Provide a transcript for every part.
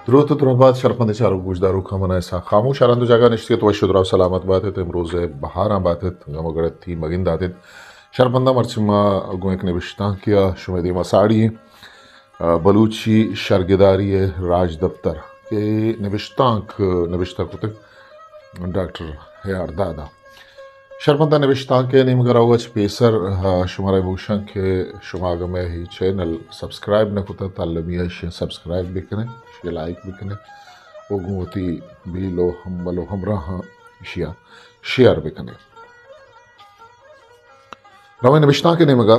دروت و درہبات شرپندیں چاروک گوشداروکاں، من اسحاق خاموش ہر ہند و جاگہ نشتگ ات، وش و درا و سلامت بات ات، امروز بہاراں بات ات، گم و گڑتی مگند دات ات۔ شرپنداں مرچی ما گوں یک نبشتانکے ء شمئے دیما ساڑی ایں۔ ء، بلوچی شرگداری ء راجدپتر کہ نبشتانک نبشتہ کتگ ڈاکٹر ہیار دادا۔ شرپنداں نبشتانک ء نیمگ ء روگ ء چہ پیسر، ء، شمارا گوشاں کہ شما اگاں مئے اے چینل سبسکرائب نہ کتگ، تاں المی ء ایشی ء سبسکرائب بکن ات، ایشی ء لائک بکن ات و گوں وتی بیل و ہمبل و ہمراہاں ایشی ء شیئر بکن ات۔ رویں نبشتانک ء نیمگ ء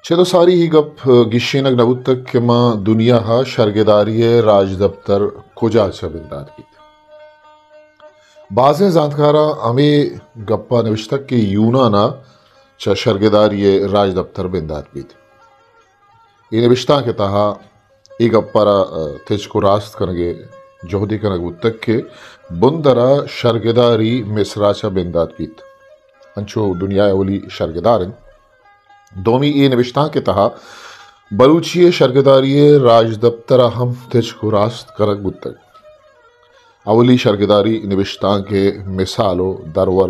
چد و ساری اے گپ گیشینگ نہ بوتگ کہ ماں دنیا ء شرگداری ء راجدپتر کجا چہ بندات بیت۔ بازیں زانتکاراں ہمے گپ ء نبشتگ کہ یونان ء چہ شرگداری ء راجدپتر بندات بیت۔ اے نبشتانک ء تہا اے گپ ء را، ء، تچک و راست کنگ ء جہدے کنگ بوتگ کہ بندر ء شرگداری مصر ء چہ بندات بیت۔ انچو دنیا ء اولی شرگدار انت۔ دومی اے نبشتانک ء تہا بلوچی ء شرگداری ء راجدپتر ء ہم تچک و راست کنگ بوتگ۔ اولی شرگداری نبشتانک ء مثال و درور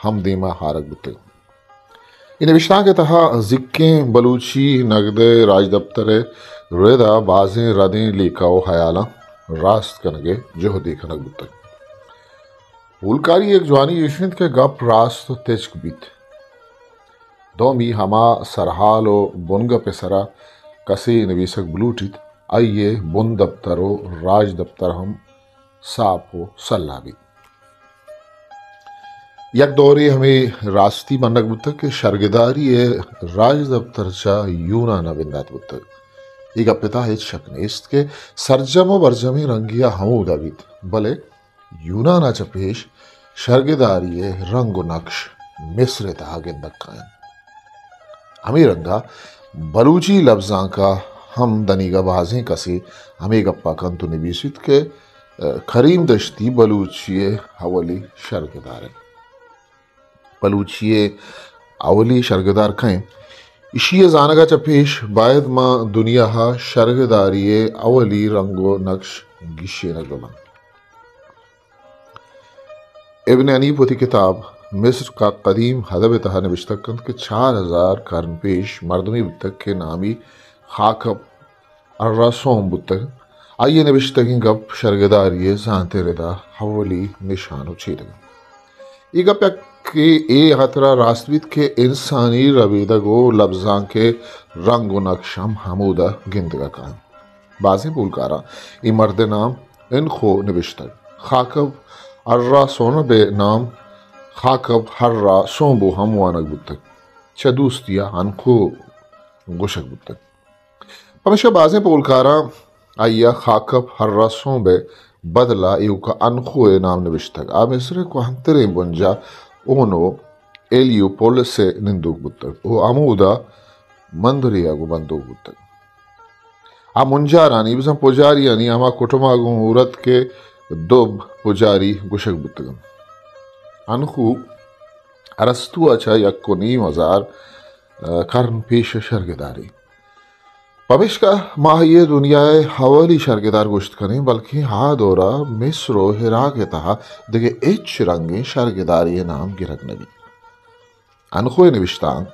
ہم دیما آرگ بوتگ۔ اے نبشتانک ء تہا زیکیں بلوچی نگد ء راجدپتر ء رد ء بازیں ردیں لیکہ و ہیالاں راست کنگ ء جہدے کنگ بوتگ۔ پولکاری یک جوانی ایش انت کہ گپ راست و تچک بیت۔ دومی ہما سرحال و بنگپ ء سرا کسے نبیسگ بلوٹیت، آئی ء بندپتر و راجدپتر ہم ساپ و سلا بیت۔ یک دورے ہمے راستی منگ بوتگ کہ شرگداری ء راجدپتر چہ یونان ء بندات بوتگ۔ اے گپ ء تہا ہچ شک نیست کہ سرجم و برجمیں رنگے ء ہمودا بیت، بلے یونان ء چہ پیش شرگداری ء رنگ و نقش مصر ء تہا گندگ کاینت۔ ہمے رنگ ء بلوچی لبزانک ء ہم دنیگا بازیں کسے ہمے گپ ء کنت و نبیسیت کہ، ء، کریم دشتی بلوچی ء اولی شرگدار انت۔ بلوچی ء اولی شرگدار کئے انت؟ ایشی ء زانگ ء چہ پیش باید ما دنیا ء شرگداری ء اولی رنگ و نقش گیشینگ بہ بنت۔ ابن حنیف وتی کتاب مصر کا قدیم ادب ء تہا نبشتہ کنت کہ چار ہزار کرن پیش مردمے بوتگ کہ نامی خاکب ارا سوم بوتگ۔ آئی ء نبشتگیں گپ شرگداری ء زانت ء ردا اولی نشان و چیدگ انت۔ اے گپ یکے اے ہاترا راست بیت کہ انسانی ربیدگ و لبزانک ء رنگ و نقش ہم ہمودا گندگ ء کاینت۔ بازیں پولکاراں اے مرد ء نام انخو نبشتگ۔ خاکب ارا سونب ء نام خاکب ہرا سونبو ہم وانگ بوتگ۔ چہ دوستی ء انخو گوشگ بوتگ۔ پمیشکا بازیں پولکاراں آئی ء خاکب ہرا سونب ء بدل ء ایوک ء انخو ء نام نبشتگ۔ آ مصر ء کوہنتریں بنجاہ اونو ایلیو پولس ء نندوک بوتگ و ہمودا مندرے ء گوں بندوک بوتگ۔ آ منجارانی، بزاں پجاریانی ہما کٹم ء گوں ہورت کہ دب پجاری گوشگ بوتگ انت۔ انخو ارسطو ء چہ یک و نیم ہزار، ء، کرن پیش ء شرگدارے۔ پمیشکا ما آئی ء دنیا ء اولی شرگدار گوشت کنیں، بلکیں آ دور ء مصر و عراق ء تہا دگہ ہچ رنگیں شرگدارے ء نام گرگ نہ بیت۔ انخو ء نبشتانک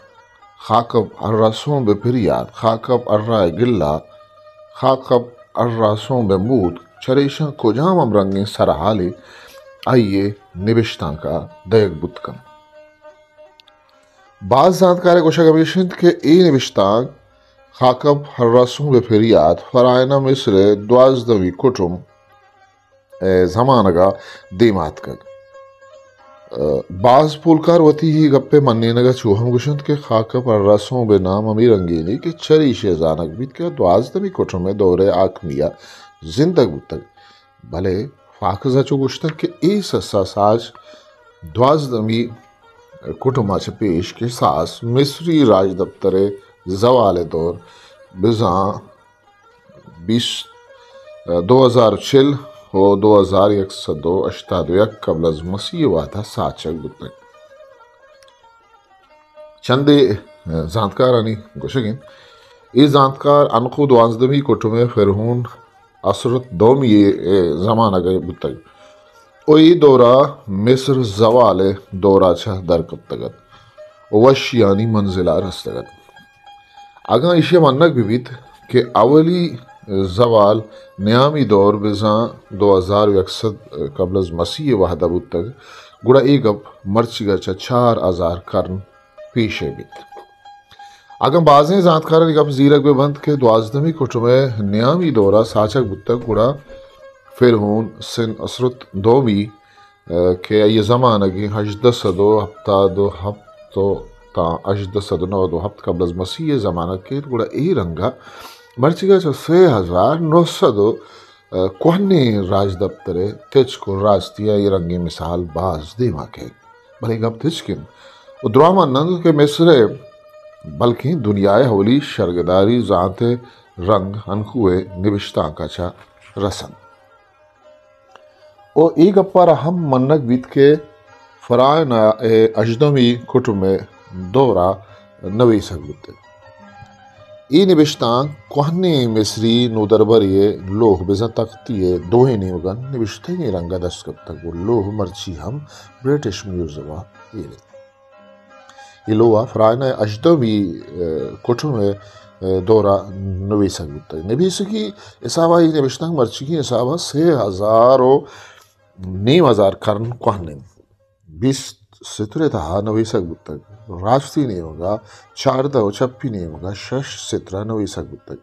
خاکب ارا سونب ء پریات، خاکب ارا ء گلہ، خاکب ارا سونب ء موت، چریشاں کجام ہم رنگیں سرحالے آئی ء نبشتانک ء دئیگ بوت کنت۔ باز زانتکار ء گوشگ ہمیش انت کہ اے نبشتانک خاکب ہراسوم ء پریات فرائنہ مصر ء دوازدہمی کٹم ء زمانگ ء دیم ء آتکگ۔ ء باز پولکار وتی اے گپ ء منینگ ء چو ہم گوشنت کہ خاکب ہراسوم ء نام ہمے رنگینے کہ چریشی ء زانگ بیت کہ دوازدہمی کٹم ء دور ء حاکمی ء زندگ بوتگ۔ بلے فاکز ء چو گوشتگ کہ اے سسا ساچ دوازدہمی کٹم ء چہ پیش کہ ساس مصری راجدپتر ء زوال ء دور بزاں بیست، دو ہزار چل و دو ہزار یک سد و ہشتاد و یک قبل از مسیح ء وہد ء ساچگ بوتگ۔ چندے زانتکارانی گوشگ انت، اے زانتکار انخو دوازدہمی کٹم ء فرعون اسرت دومی ءِ زمانگ ءَ بوتگ و اے دور ءَ مصر زوال ءِ دور ءَ چہ در کپتگ ات و وشیانی منزل ءَ رستگ ات۔ اگاں ایشی ءَ منگ بہ بیت کہ اولی زوال نیامی دور بزاں دو ہزار و یک سد قبل از مسیح ءِ وہد ءَ بوتگ، گڑا اے گپ مرچیگ ءَ چہ چار ہزار کرن پیش ءَ بیت۔ اگاں بازیں زانتکارانی گپ زیرگ بہ بنت کہ دوازدہمی کٹم ءِ نیامی دور ءَ ساچگ بوتگ، گڑا فرعون سن اسرت دومی، ءَ، کہ آئی ءِ زمانگ ہژدہ سد و ہپتاد و ہپت تاں ہژدہ سد و نود و ہپت قبل از مسیح ءِ زمانگ کیت، گڑا اے رنگ ءَ مرچیگ ءَ چہ سے ہزار نو سد و کوہنیں راجدپتر ءِ تچک و راستی ءَ اے رنگیں مثال باز دیما کئیت۔ بلے گپ تچک انت و دراہ من انت کہ مصر ءِ بلکیں دنیا ءِ اولی شرگداری زانت ءِ رنگ ہنکو ءِ نبشتانک ءَ چہ رسنت۔ و اے گپ ءَ را ہم منگ بیت کہ فرعون ءِ ہژدہمی کٹم ءِ دور ءَ نویسگ بوتگ۔ اے نبشتانک کوہنیں مصری نودربرے ءِ لوح بزاں تختی ءِ دوئیں نیمگاں نبشتگیں رنگ ءَ دست کپتگ و لوح مرچی ہم برٹش میوزیم ءَ ایر انت۔ اے لوح ءَ فرعون ءِ ہژدہمی، ءَ، کٹم ءِ، ءَ، دور ءَ نویسگ بوتگ۔ نبیسگی حساب ءَ اے نبشتانک مرچیگیں حساب ءَ سے ہزار و نیم ہزار کرن کوہن انت۔ بیست ستر ءِ تہا نویسگ بوتگ۔ راستی نیمگ ءَ چاردہ و چپی نیمگ ءَ شش ستر ءَ نویسگ بوتگ۔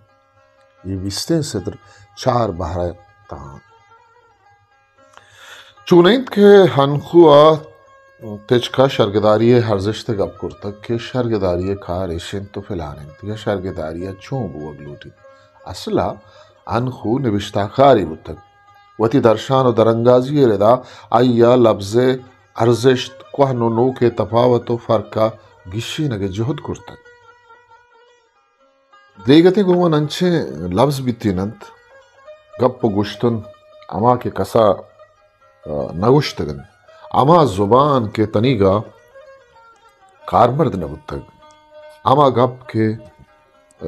اے بیستیں ستر چار بہر ءِ تہا انت۔ چون انت کہ ہنکو ءَ تچک ءَ شرگداری ءِ ارزشت ءِ گپ کرتگ کہ شرگداری ءِ کار اش انت و فلان انت یا شرگداری ءَ چون بوگ لوٹیت۔ اصل ءَ ہنکو نبشتہ کارے بوتگ۔ وتی درشان و درانگازی ءِ ردا آئی ءَ لبز ءِ ارزشت، کوہن و نوک ءِ تپاوت و فرق ءَ گیشینگ ءِ جہد کرتگ۔ دریگتیں گوں من انچیں لبز بیتین انت، گپ و گوشتن ہما کہ کسا، ءَ، نہ گوشتگ انت، ہما زبان کہ تنیگا کارمرد نہ بوتگ، ہما گپ کہ، ءَ،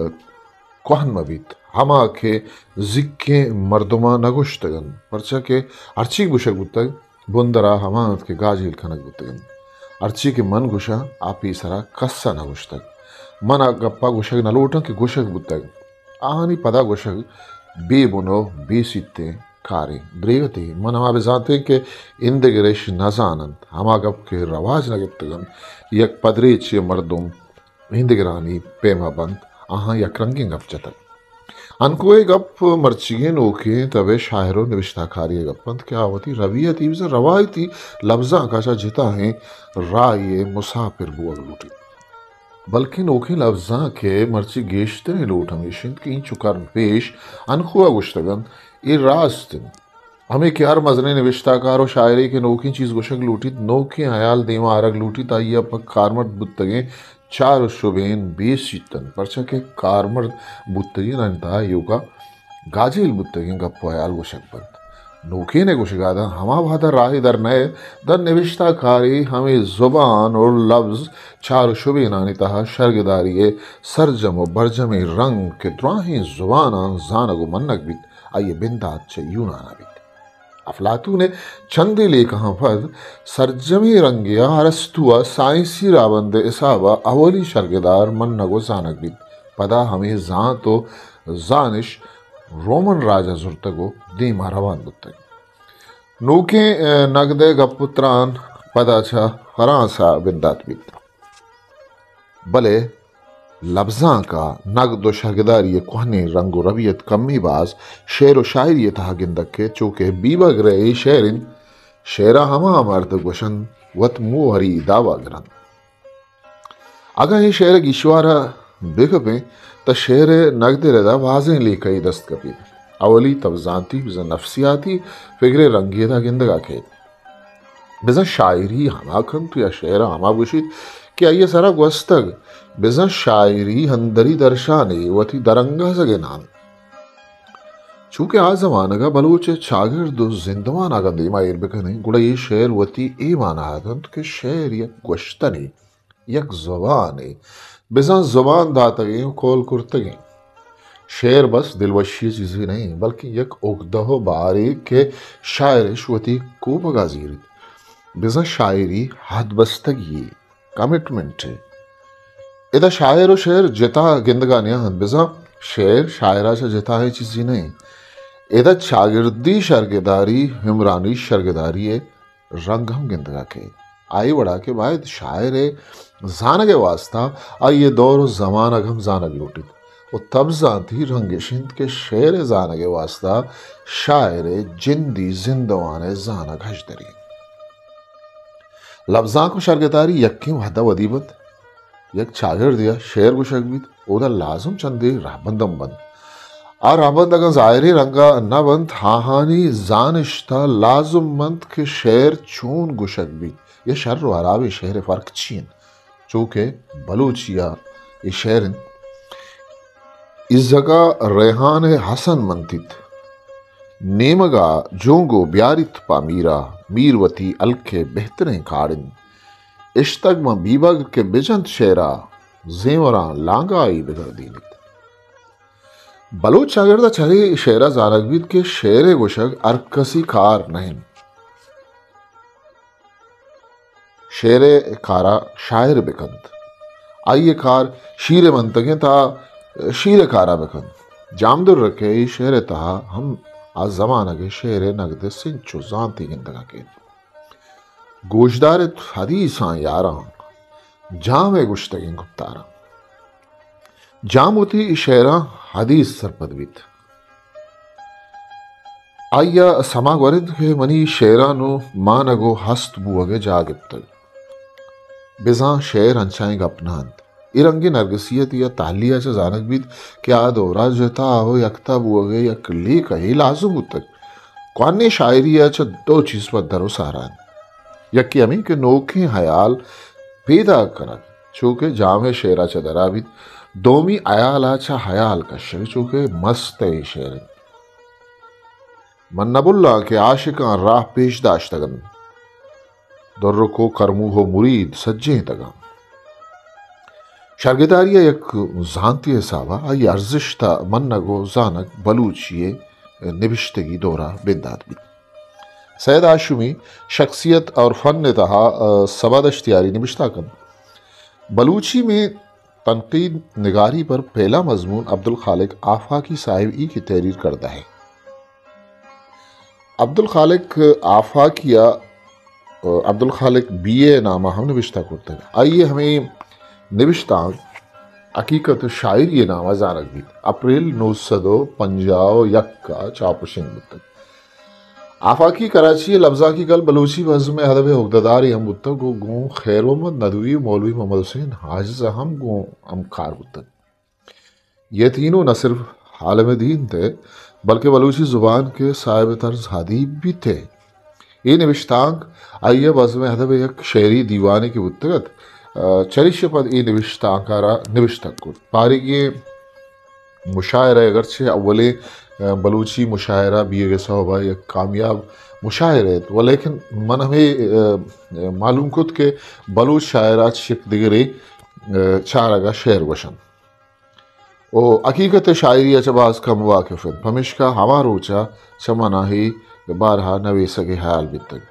کوہن مہ بیت، ہما کہ زیکیں مردماں نہ گوشتگ انت، پرچا کہ ہرچی گوشگ بوتگ، بندرا ہما انت کہ گاجیل کنگ بوتگ انت۔ ہرچی کہ من گوشاں، آ پیسرا کس ءَ نہ گوشتگ۔ من آ گپا گوشگ نہ لوٹاں کہ گوشگ بوتگ۔ آہانی پدا گوشگ بے بن و بے سیتیں کارے۔ دریگتے، من ہما بزانتیں کہ ایندگر اش نہ زاننت، ہما گپ کہ رواج نہ گپتگ انت، یک پدریچے مردم ایندگرانی پیما بنت، آہاں یک رنگیں گپ جتگ۔ انکو اے گپ مرچیگیں نوکیں تب ءِ شاعر و نبشتہ کارے ءِ گپ انت کہ آ وتی رویتی بزاں روایتی لبزانک ءَ چہ جتائیں راہے ءِ مساپر بوگ لوٹیت۔ بلکیں نوکیں لبزانک ءِ مرچی گیشتریں لوٹ ہمیش انت کہ اینچو کرن پیش انکو ءَ گوشتگ انت، اے راست انت۔ ہمے کہ ہر مزنیں نبشتہ کار و شاعرے کہ نوکیں چیز گوشگ لوٹیت، نوکیں ہیال دیما آرگ لوٹیت، آئی ءَ پہ کارمرد بوتگیں چار و شبین بے سیت انت، پرچا کہ کارمرد بوتگینانی تہا ایوکا گاجیل بوتگیں گپ و ہیال گوشگ بنت۔ نوکین ءِ گوشگ ءَ داں ہما وہد ءَ راہے در نئیت، داں نبشتہ کارے ہمے زبان و لبز چار و شبینانی تہا شرگداری ءِ سرجم و برجمیں رنگ کہ دراہیں زباناں زانگ و منگ بیت، آئی ءِ بندات چہ یونان ءَ بیت۔ افلاطون ءِ چندے لیکہاں پد سرجمیں رنگے ءَ ارسطو ءَ سائنسی راہبند ءِ حساب ءَ اولی شرگدار منگ و زانگ بیت۔ پدا ہمے زانت و زانش رومن راج ءَ زرتگ و دیما روان بوتگ۔ نوکیں، ءَ، نگد ءِ گپ و تران پدا چہ فرانس ءَ بندات بیت۔ بلے لبزانک ءَ نگد و شرگداری ءِ کوہنیں رنگ و رویت کمی باز شعر و شاعری ءِ تہا گندگ کیت، چو کہ بیبگر ءِ اے شعر انت، شعر ءَ ہما مرد گوشنت وت موہری دعویٰ گرنت۔ اگاں اے شعر ءِ گیشوار ءَ بہ کپیں، تہ شعر ءِ نگد ءِ ردا بازیں لیکہے دست کپیت۔ اولی تب زانتی، بزاں نفسیاتی فگر ءِ رنگے ءِ تہا گندگ ءَ کیت۔ بزاں شاعری ہما کنت یا شعر ءَ ہما گوشیت کہ آئی ءِ سرا گوستگ، بزاں شاعری اندری درشانے، وتی درانگازگ ءِ نام۔ چونکہ آ زمانگ ءَ بلوچ ءِ چاگرد و زندمان اگاں دیما ایر بکنیں، گڑا اے شعر وتی اے مانا ءَ دنت کہ شعر یک گوشتنے، یک زبانے، بزاں زبان داتگیں و کول کرتگیں۔ شعر بس دلوشی ءِ چیزے نہ اِنت، بلکیں یک اگدہ ءُ بارے کہ شاعر اِش وتی کوپگ ءَ زیریت۔ بزاں شاعری حد بستگی یے، کمٹمنٹ یے۔ ادا شاعر ءُ شعر جتا گندگ ءَ نیاں اَنت، بزاں شعر شاعر ءَ چہ جتا ئیں چیزے نہ اِنت۔ ادا چاگردی شرگداری، عمرانی شرگداری ءِ رنگ ہم گندگ ءَ کئیت۔ آئی وڑا کہ باید شاعر ءِ زانگ ءِ واستا آئی ءِ دور ءُ زمانگ ہم زانگ لوٹیت ءُ تب زانتی رنگ اِش اِنت کہ شعر ءِ زانگ ءِ واستا شاعر ءِ جندی زندمان ءِ زانگ ہژدری اِنت۔ لبزانک ءُ شرگداری یکیں وہد ءَ ودی بنت۔ یک چاگردے ءَ شعر گوشگ بیت، اودا لازم چندے رہبند ہم بنت۔ آ رہبند اگاں ظاہری رنگ ءَ نہ بنت، آہانی زانشت ءَ لازم بنت کہ شعر چون گوشگ بیت یا شر ءُ ہرابیں شعر ءِ فرق چی اِنت؟ چو کہ بلوچی ءَ اے شعر اِنت: ازگا ریحان حسن منتیت، نیمگا جونگو بیاریت پا میرا، میر وتی الکے بہتریں کاڑ اِنت۔ اشتگ من بیبگر کہ بجنت شعرا، زیمراں لانگائی بگردینیت۔ بلوچ چاگرد ءَ چرے شعر ءَ زانگ بیت کہ شعر ءِ گوشگ ہر کسی کار نہ اِنت۔ شعر ءِ کار ءَ شاعر بکنت۔ آئی ءِ کار شیر ءِ منتگیں تا شیر ءِ کار ءَ بکنت۔ جامدر رکے اے شعر ءِ تہا ہم آ زمانگ ءِ شعر ءِ نگد ءِ سنچ ءُ زانتے گندگ ءَ کیت۔ گوشدار ات حدیثاں یاراں، جام ءِ گوشتگیں گپتاراں۔ جام وتی شعراں حدیث سرپد بیت۔ آئی ءَ سما گورنت کہ منی شعراں نوں مانگ ءُ ہست بوگ ءِ جاہ گپتگ۔ بزاں شعر انچائیں گپ نہ اَنت۔ اے رنگیں نرگسیت یا تہلی ءَ چہ زانگ بیت کہ آ دور ءَ جتا ءُ یکتا بوگ ءِ یک لیکہے لازم بوتگ۔ کوہنیں شاعری ءَ چہ دو چیز پدر ءُ سارا اَنت۔ یکے ہمے کہ نوکیں ہیال پیداک کنگ، چو کہ جام ءِ شعر ءَ چہ درا بیت، دومی ہیال ءَ چہ ہیال کشگ، چو کہ مست ءِ شعر اِنت۔ من نہ بلاں کہ عاشقاں راہ پیش داشتگ اَنت، درک ءُ کرموہ ءُ مرید سجینتگ اَنت۔ شرگداری ءِ یک زانتی ءِ حساب ءَ آئی ارزشت ءَ منگ ءُ زانگ بلوچی ءِ نبشتگی دور ءَ بندات بیت۔ سید ہاشمی شخصیت اور فن ءِ تہا، آ، صبا دشتیاری نبشتہ کنت۔ بلوچی میں تنقید نگاری پر پہلا مضمون عبدالخالق آفاقی صاحب ہی کی تحریر کردہ ہے۔ عبدالخالق آفاقی ءَ، آ، عبدالخالق بی اے نام ءَ ہم نبشتہ کرتگ۔ آئی ءِ ہمے نبشتانک حقیقت شاعری ءِ نام ءَ زانگ بیت۔ اپریل نو سد ءُ پنجاہ ءُ یک ءَ چاپ ءُ شنگ بوتگ۔ آفاقی کراچی ءِ لبزانکی کل بلوچی بزم ءِ ادب ءِ اگدہ دارے ہم بوتگ ءُ گوں خیر محمد ندوی ءُ مولوی محمد حسین حاجز ءَ ہم گوں ہمکار بوتگ۔ یہ تینوں نہ صرف عالم دین تھے، بلکہ بلوچی زبان کے صاحب طرز ادیب بھی تھے۔ اے نبشتانک آئی ءِ بزم ءِ ادب ءِ یک شعری دیوانے کہ بوتگ ات، آ، چریشی ءَ پد اے نبشتانک ءَ را نبشتگ کت۔ پاریگیں مشاعرہ اگرچہ اولیں، آ، بلوچی مشاعرہ بیگ ءِ سوب ءَ یک کامیاب مشاعرہ ات، ولیکن من ہمے، آ، معلوم کت کہ بلوچ شاعر ءَ چہ یک دگرے، آ، چارگ ءَ شعر گوشنت۔ او حقیقت ءِ شاعری ءَ چہ باز کم واقف انت، پمیشکا ہما روچ ءَ چہ من ءَ اے بارہ ءَ نویسگ ءِ ہیال بیتگ۔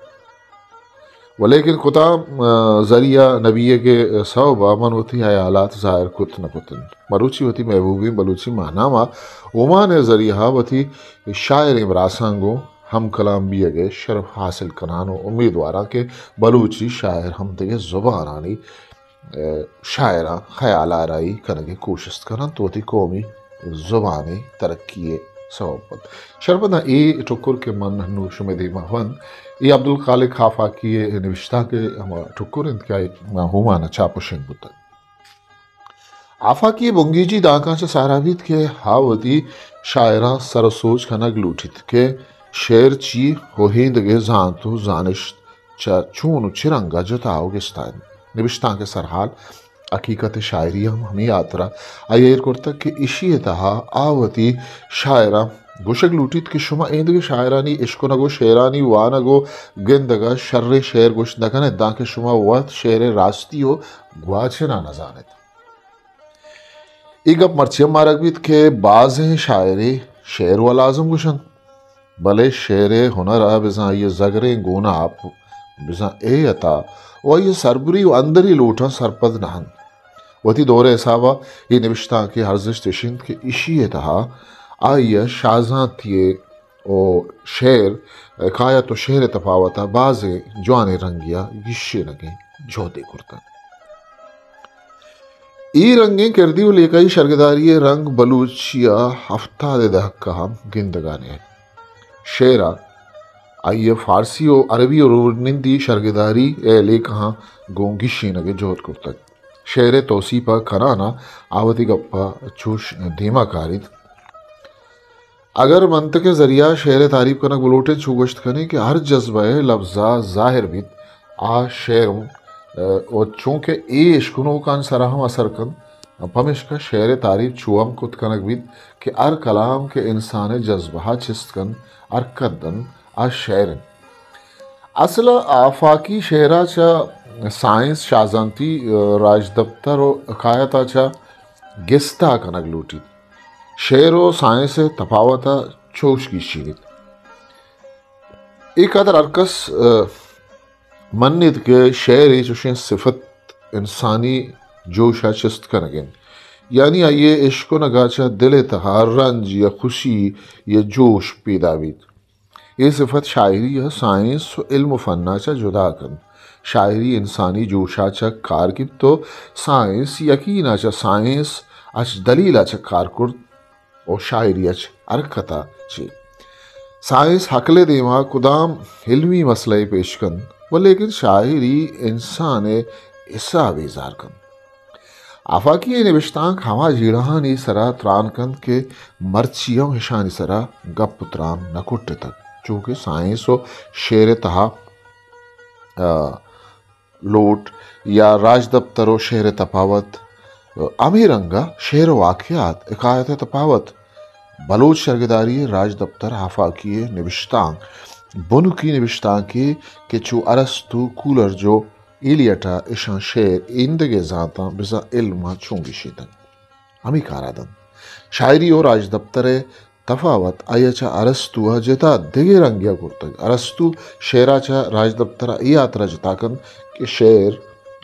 ولیکن کتام، آ، ذریعہ نہ بیگ ءِ سوب ءَ من وتی ہیالات ظاہر کت نہ کت انت۔ مروچی وتی محبوبیں بلوچی ماہنامہ اومان ءِ ذریعہ ءَ وتی شاعریں براساں گوں ہم کلام بیگ ءِ شرف حاصل کنان ءُ امیدواراں کہ بلوچی شاعر ہم دگہ زبانانی ءِ شاعراں خیال آرائی کنگ ءِ کوشست کن انت، وتی قومی زبان ءِ ترقی ءِ سوب بنت۔ شربنداں اے ٹکر کہ من نوں شمئے دیم ءَ ونت، اے عبدالخالق آفاقی ءِ نبشتانک ءِ ہما ٹکر انت کہ آئی اومان ءَ چاپ ءُ شنگ بوتگ۔ آفاقی ءِ بنگیجی دانکاں چہ سارا بیت کہ آ وتی شاعراں سر ءُ سوج کنگ لوٹیت کہ شعر چی ءُ ایندگہ زانت ءُ زانشت چہ چون ءُ چہ رنگ ءَ جتا ءُ گستا انت۔ نبشتانک ءِ سرحال حقیقت شاعری ہم ہمے ہاترا آئی ءَ ایر کرتگ کہ ایشی ءِ تہا آ وتی شاعراں گوشگ لوٹیت کہ شما ایندگہ شاعرانی اشکنگ ءُ شعرانی وانگ ءُ گندگ ءَ شریں شعر گوشت نہ کن ات، دانکہ شما وت شعر ءِ راستی ءُ گواچن ءَ نہ زان ات۔ اے گپ مرچی ہم مارگ بیت کہ بازیں شاعرے شعر و لازم گوشنت، بلے شعر ءِ ہنر ءَ بزاں آئی ءِ زگریں گوناپ بزاں اے عطا و آئی ءِ سربری و اندری لوٹاں سرپد نہ انت۔ وتی دور ءِ حساب ءَ اے نبشتانک ءِ ارزشت اش انت کہ ایشی ءِ تہا آئی ءَ شاہزانتی ءِ و شعر، حکایت و شعر ءِ تپاوت ءَ بازیں جوانیں رنگے ءَ گیشینگیں جہدے کرتگ۔ اے رنگیں کردی و لیکہی شرگداری ءِ رنگ بلوچی ءَ ہفتاد ءِ دہک ءَ ہم گندگ ءَ نئیت۔ شعر ءَ آئی ءَ فارسی و عربی و روندی شرگداری ءِ لیکہاں گوں گیشینگ ءِ جہد کرتگ۔ شعر ءِ توسیپ ءَ کنان ءَ آ وتی گپ ءَ چوش دیما کاریت۔ اگر منطق ءِ ذریعہ شعر ءِ تعریف کنگ بلوٹیں، چو گوشت کنیں کہ ہر جذبہ ءِ لبز ءَ ظاہر بیت، آ شعر اوں، ءَ، و چونکہ اے اشکنوکانی سرا ہم اثر کنت، پمیشکا شعر ءِ تعریف چو ہم کت کنگ بیت کہ ہر کلام کہ انسان ءِ جذبہ ءَ چست کنت، حرکت دنت، آ شعر انت۔ اصل ءَ آفاقی شعر ءَ چہ سائنس، شاہزانتی، ءَ، راجدپتر و حکایت ءَ چہ گستا کنگ لوٹیت۔ شعر و سائنس ءِ تپاوت ءَ چوش گیشینیت۔ اے قدر ہرکس، ءَ، منیت کہ شعر ءِ چوشیں صفت انسانی جوش ءَ چست کنگ انت، یعنی آئی ءِ اشکنگ ءَ چہ دل ءِ تہا رنج یا خوشی یا جوش پیدا بیت۔ اے صفت شاعری ءَ سائنس و علم و فن ءَ چہ جدا کنت۔ شاعری انسانی جوش ءَ چہ کار گپت و سائنس یقین ءَ چہ سائنس اچ دلیل ءَ چہ کار کرت و شاعری اچ حرکت ءَ چہ۔ سائنس عقل ءِ دیما کدام علمی مسئلہ ءَ پیش کنت، و لیکن شاعری انسان ءِ حساب ءَ اظہار کنت۔ آفاقی ءِ نبشتانک ہما جیڑہانی سرا تران کنت کہ مرچی ہم اشانی سرا گپ و تران نہ کٹتگ، چونکہ سائنس و شعر ءِ تہا، آ، لوٹ یا راجدپتر و شعر ءِ تپاوت، آ، ہمے رنگ ءَ شعر و واقعات، حکایت ءِ تپاوت، بلوچ شرگداری ءِ راجدپتر آفاقی ءِ نبشتانک، بنکی نبشتانکے کہ چو ارسطو، کولرج و ایلیٹ ءَ اشاں شعر ایندگہ زانتاں بزاں علم ءَ چون گیشینتگ۔ ہمے کار ءَ دنت۔ شاعری و راجدپتر ءِ تفاوت آئی ءَ چہ ارسطو ءَ جتا دگہ رنگے ءَ کرتگ۔ ارسطو شعر ءَ چہ راجدپتر ءَ اے ہاترا جتا کنت کہ شعر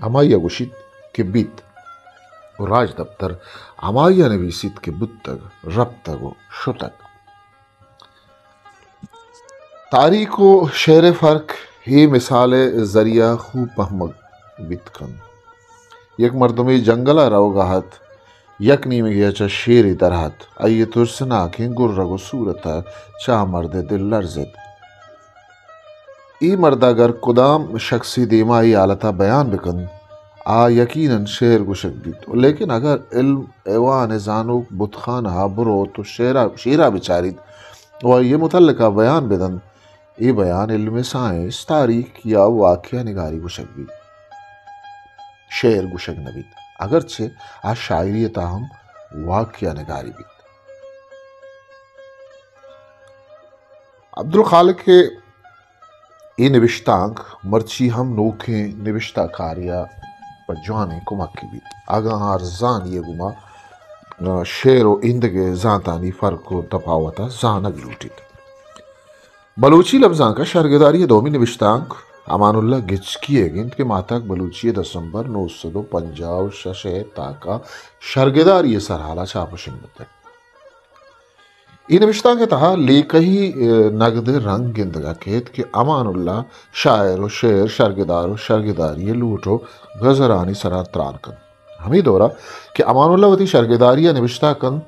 ہمائی ءَ گوشیت کہ بیت و راجدپتر ہمائی ءَ نبیسیت کہ بوتگ، رپتگ و شتگ۔ تاریخ و شعر ءِ فرق اے مثال ءِ ذریعہ خوب پہمگ بیت کنت۔ یک مردمے جنگل ءَ روگ ءَ ات، یک نیمگے ءَ چہ شیرے در ات، آئی ءِ ترسناکیں گرگ و صورت ءَ چہ آ مرد ءِ دل لرزت۔ اے مرد ءَ گر کدام شخصے دیما اے حالت ءَ بیان بکنت، آ یقیناً شعر گوشگ بیت۔ لیکن اگر علم ایوان ءِ زانوک بتخانہ ءَ بروت و شعر ءَ، شعر ءَ بچاریت و آئی ءِ متعلقہ بیان بدنت، اے بیان علم سائنس، تاریخ یا واقعہ نگاری گوشگ بیت، شعر گوشگ نہ بیت، اگرچہ آ شاعری ءِ تہا ہم واقعہ نگاری بیت۔ عبدالخالق ءِ اے نبشتانک مرچی ہم نوکیں نبشتہ کارے ءَ پہ جوانیں کمکے بیت، اگاں ارزانی ءِ گوما شعر و ایندگہ زانتانی فرق و تپاوت ءَ زانگ لوٹیت۔ بلوچی لبزانک ءِ شرگداری ءِ دومی نبشتانک امان اللہ گچکی ئیگ انت کہ ماہتاک بلوچی ءِ دسمبر نو سد و پنجاہ و شش ءِ تاک ءَ شرگداری ءِ سرحال ءَ چاپ و شنگ بوتگ۔ اے نبشتانک ءِ تہا لیکہی، ءَ، نگد ءِ رنگ گندگ ءَ کیت کہ امان اللہ شاعر و شعر، شرگدار و شرگداری ءِ لوٹ و گزرانی سرا تران کنت۔ ہمے دور ءَ کہ امان اللہ وتی شرگداری ءَ نبشتہ کنت،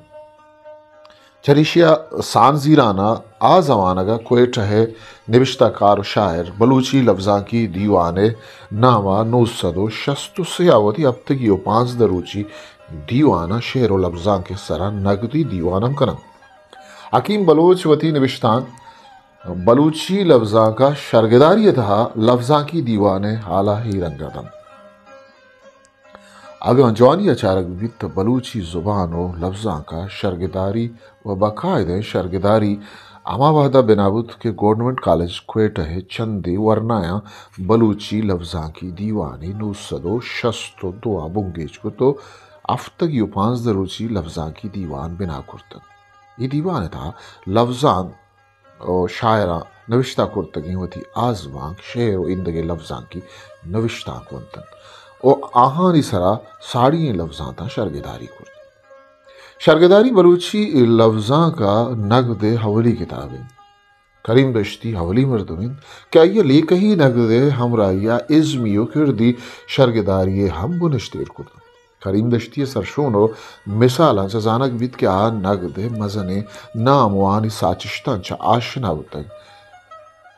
چریشی ءَ سانزیران ءَ آ زمانگ ءَ کوئٹہ ءِ نبشتہ کار و شاعر بلوچی لبزانکی دیوان ءِ نام ءَ نو سد و شست و سے ءَ وتی ہپتگی و پانزدہ روچی دیوان ءَ شعر و لبزانک ءِ سرا نگدی دیوان ہم کننت۔ حکیم بلوچ وتی نبشتانک بلوچی لبزانک ءِ شرگداری ءِ تہا لبزانکی دیوان ءِ حال ءَ اے رنگ ءَ دنت۔ اگاں جوانی ءَ چارگ بہ بیت تہ بلوچی زبان و لبزانک ءِ شرگداری و باقاعدہ شرگداری ہما وہد ءَ بنا بوت کہ گورنمنٹ کالج کوئٹہ ءِ چندے ورنایاں بلوچی لبزانکی دیوانے نو سد و شست و دو ءَ بنگیج کت و ہفتگی و پانزدہ روچی لبزانکی دیوان بنا کرتگ۔ اے دیوان ءِ تہا لبزانت و شاعراں نبشتہ کرتگیں وتی آزمانک، شعر و ایندگہ لبزانکی نبشتانک ونتنت و آہانی سرا ساڑی ئیں لبزانتاں شرگداری کرت۔ شرگداری بلوچی لبزانک ءِ نگد ءِ اولی کتاب انت۔ کریم دشتی اولی مردم انت کہ آئی ءَ لیکہی نگد ءِ ہمراہی ءَ ازمی و کردی شرگداری ءِ ہم بنشت ایر کرت۔ کریم دشتی ءِ سرشون و مثالاں چہ زانگ بیت کہ آ نگد ءِ مزنیں نام و آہانی ساچشتاں چہ آشنا بوتگ۔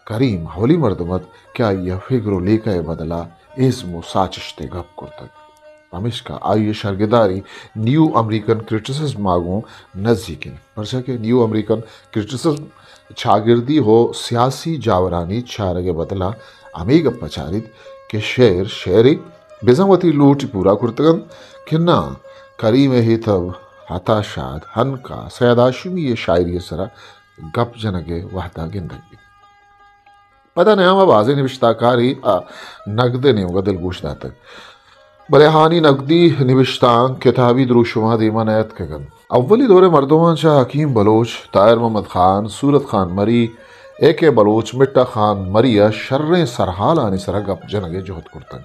کریم اولی مردم ات کہ آئی ءَ فگر و لیکہ ءِ بدل ءَ ازم و ساچشت ءِ گپ کرتگ۔ پمیشکا آئی ءِ شرگداری نیو امریکن کرٹیسزم ءَ گوں نزیک انت، پرچا کہ نیو امریکن کرٹیسزم چاگردی و سیاسی جاورانی چارگ ءِ بدل ءَ ہمے گپ ءَ چاریت کہ شعر شعرے، بزاں وتی لوٹ پورا کرتگ انت کہ ناں، کریم ءِ ہیتب عطا شاد، ہنکا، سید ہاشمی ءِ شاعری ءِ سرا گپ جنگ ءِ وہد ءَ گندگ بیت۔ پدا نیام ءَ بازیں نبشتہ کارے آ نگد ءِ نیمگ ءَ دلگوش داتگ، بلے آہانی نگدی نبشتانک کتابی دروشم ءَ دیم ءَ نیاتکگ انت۔ اولی دور ءِ مردماں چہ حکیم بلوچ، طاہر محمد خان، صورت خان مری، اے کے بلوچ، مٹھا خان مری ءَ شریں سرحالانی سرا گپ جنگ ءِ جہد کرتگ۔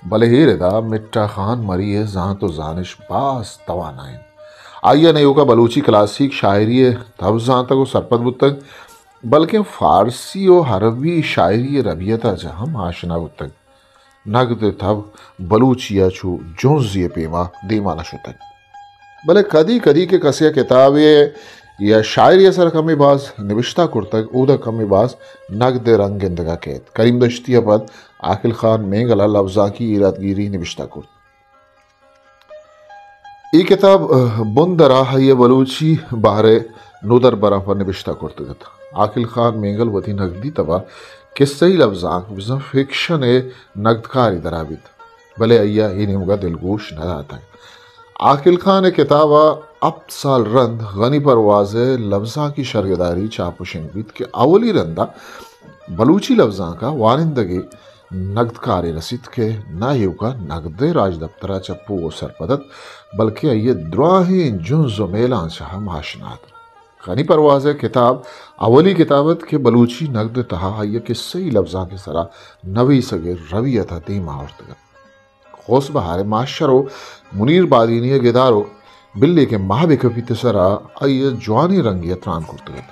بلے اے ردا مٹھا خان مری ءِ زانت و زانش باز توانا انت۔ آئی ءَ نہ ایوکا بلوچی کلاسیک شاعری ءِ تب زانتگ و سرپد بوتگ، بلکیں فارسی و عربی شاعری ءِ ربیت ءَ چہ ہم آشنا بوتگ۔ نگد ءِ تب بلوچی ءَ چو جنزے ءِ پیما دیما نہ شتگ۔ بلے کدی کدی کہ کسے ءَ کتابے یا شاعری ءِ سر کمے باز نبشتہ کرتگ، اودا کمے باز نگد ءِ رنگ گندگ ءَ کیت۔ کریم دشتی ءَ پد عاقل خان مینگل ءَ لبزانکی ایرادگیری نبشتہ کرت۔ اے کتاب، اہ، بندر ءَ آئی ءَ بلوچی بہر ءِ نودربراں پہ نبشتہ کرتگ ات۔ عاقل خان مینگل وتی نگدی تب ءَ کسہی لبزانک بزاں فکشن ءِ نگدکارے درا بیت، بلے آئی ءَ اے نیمگ ءَ دلگوش نہ داتگ۔ عاقل خان ءِ کتاب ءَ ہپت سال رند غنی پرواز ءِ لبزانکی شرگداری چاپ و شنگ بیت کہ اولی رند ءَ بلوچی لبزانک ءَ وانندگے نگدکارے رسیت کہ نہ ایوکا نگد ءِ راجدپتر ءَ چہ پوہ و سرپد ات، بلکیں آئی ءِ دراہیں جنز و میلاں چہ ہم آشنا ات۔ غنی پرواز ءِ کتاب اولی کتاب ات کہ بلوچی نگد ءِ تہا آئی ءِ کسہی لبزانک ءِ سرا نویسگ ءِ رویت ءَ دیما آورتگ ات۔ غوث بہار ءِ ماشر و منیر بادینی ءِ گدار و بلے کہ ماہ بہ کپیت ءِ سرا آئی ءَ جوانیں رنگے ءَ تران کرتگ ات۔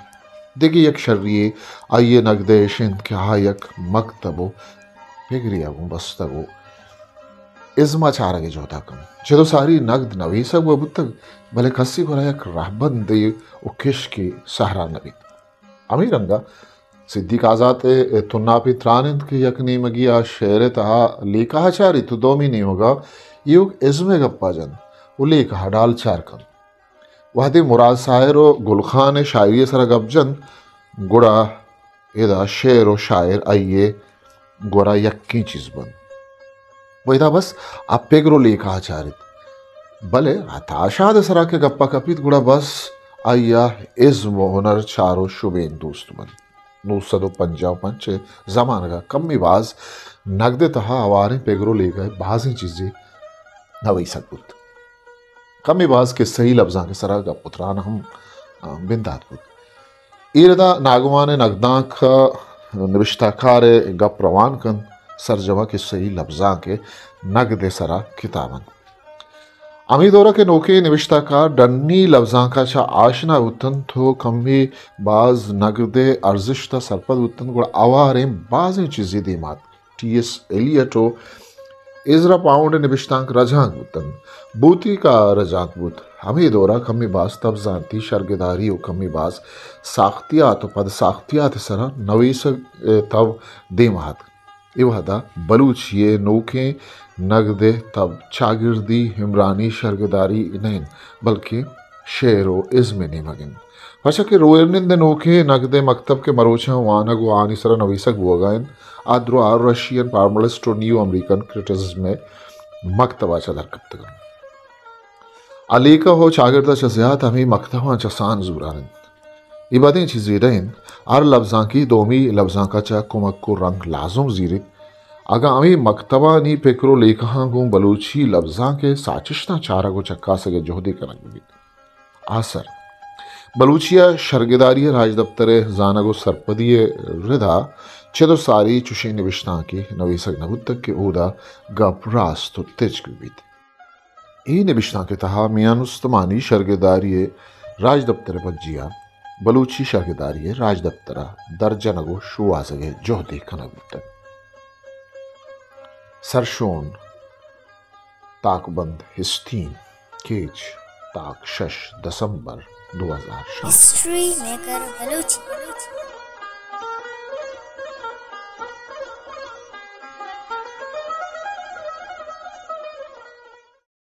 دگہ یک شری یے آئی ءِ نگد ءَ اش انت کہ آ یک مکتب و پگرے ءَ گوں بستگ و ازم ءَ چارگ ءِ جہد ءَ کنت۔ چد و ساری نگد نویسگ بہ بوتگ، بلے کسی گورا یک رہبندے و کشکے سہرا نہ بیت۔ ہمے رنگ ءَ صدیق آزات ءِ تناپیں تران انت کہ یک نیمگی ءَ شعر ءِ تہا لیکہ ءَ چاریت و دومی نیمگ ءَ ایوک ازم ءِ گپ ءَ جنت و لیکہ ءَ ڈال چار کنت۔ وہدے مراد ساحر و گل خان ءِ شاعری ءِ سرا گپ جنت، گڑا ادا شعر و شاعر آئی ءِ گورا یکیں چیز بنت۔ و ادا بس آ پگر و لیکہ ءَ چاریت۔ بلے عطا شاد ءِ سرا کہ گپ ءَ کپیت، گڑا بس آئی ءَ ازم و ہنر چار و شبین دوست بنت۔ نو سد و پنجاہ و پنچ ءِ زمانگ ءَ کمے باز نگد ءِ تہا ہواریں پگر و لیکہ ءِ بازیں چیزے نویسگ بوت۔ کمے باز کسہی لبزانک ءِ سرا گپ و تران ہم، آ، بندات بوت۔ اے ردا ناگمان ءِ نگدانک ءَ نبشتہ کار ءِ گپ روان کنت، سرجم ءَ کسہی لبزانک ءِ نگد ءِ سرا کتاب انت۔ ہمے دور ءَ کہ نوکیں نبشتہ کار ڈنی لبزانک ءَ چہ آشنا بوتنت و کمے باز نگد ءِ ارزشت ءَ سرپد بوتنت، گڑا ہواریں بازیں چیزے دیما اتک۔ ٹی ایس ایلیٹ و ازرا پاؤنڈ ءِ نبشتانک رجانک بوتنت۔ بوتیک ءَ رجانک بوت۔ ہمے دور ءَ کمے باز تب زانتی شرگداری و کمے باز ساختیات و پد ساختیات ءِ سرا نویسگ ءِ تب دیما اتک۔ اے وہدا بلوچی ءِ نوکیں نگد ءِ تب چاگردی عمرانی شرگداری نہ انت، بلکیں شعر و ازم ءِ نیمگ انت۔ پرچا کہ روئرنند ءِ نوکیں نگد ءِ مکتب کہ مروچاں وانگ و آنی سرا نویسگ بوگا انت، آ درا رشین فارملسٹ و نیو امریکن کرٹیسزم ءِ مکتب ءَ چہ در کپتگ انت۔ آ لیکہ و چاگرد ءَ چہ زیات ہمے مکتباں چہ سان زوران انت۔ اے بدیں چیزے نہ انت۔ ہر لبزانکی دومی لبزانک ءَ چہ کمک و رنگ لازم زیریت۔ اگاں ہمے مکتبانی پکر و لیکہاں گوں بلوچی لبزانک ء ساچشتاں چارگ و چکاسگ ء جہدے کنگ بہ بیت۔ آسر، بلوچی ء شرگداری ء راجدپتر ء زانگ و سرپدی ء ردا چد و ساری چشیں نبشتانکے نویسگ نہ بوتگ کہ اودا گپ راست و تچک بہ بیت۔ اے نبشتانک ء تہا میان استمانی شرگداری ء راجدپتر ء پجیا بلوچی شرگداری ء راجدپتر ء درجنگ و شوہازگ ء جہدے کنگ بوتگ۔ سرشون، تاکبند ہستین، کیچ، تاک شش دسمبر دو ہزار شانزدہ۔ History maker Balochi.